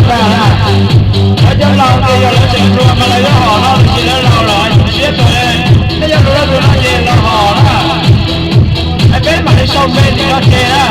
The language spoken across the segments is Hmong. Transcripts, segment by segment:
tag na. Lawv cov laus ces yog lawv tseem hluas mas lawv yuav hom no, tiam sis lawv laus lawm siab tag, nej yuav hluas los hluas no ces los hom na. Es peb mam li sau npe ntawm no ces na.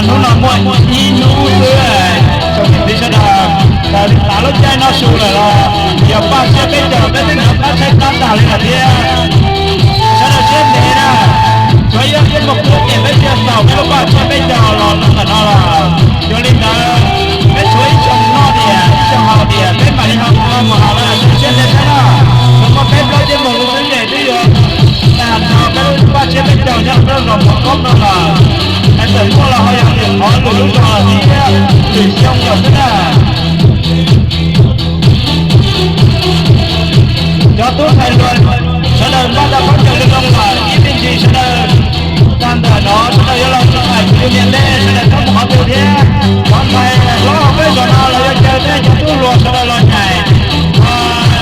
Hnub no muaj ib hnub xwb, tsoom niam txiv sawv daws, raws li tav lub caij no su lawm los yog paj tsiab peb caug peb twb hnov qab tshaib plab tag li lawm thiab. Sawv daws siab ntev na, tsuav ib ob tiab muaj qub ces peb thiaj xaus peb lub paj tsiab peb caug los tau ntawm no lawm. Yog li ntawd, peb tshuav ib xyoos noj tiag ib xyoos haus tiag, peb mam li ho mus haus lawm, sawv daws siab ntev thiab na. Tsuas muaj peb plaub tiab moos xwb ces twb yuav tag nrho peb lub paj tsiab peb caug nyob rau zos Mos Koob no lawm. Hais txawm muaj los ho yog tias qhov lwm lub zos thiab lwm xyoo lawm xwb na. Cov tub ntxhais hluas sawv daws npaj tau khaub ncaws li loo lawm, ib me ntsis sawv daws tag ntawm no sawv daws yuav los txog ntawm yus niam ntej, sawv daws txhob mus qhov twg thiab. Cov ntxhais hlob hauv peb zos no los yuav caw nej cov tub hluas sawv daws los ncaim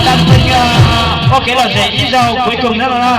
Dab Ntxeeg ua kev lom zem ib zaug kuv ib koog thiab no na.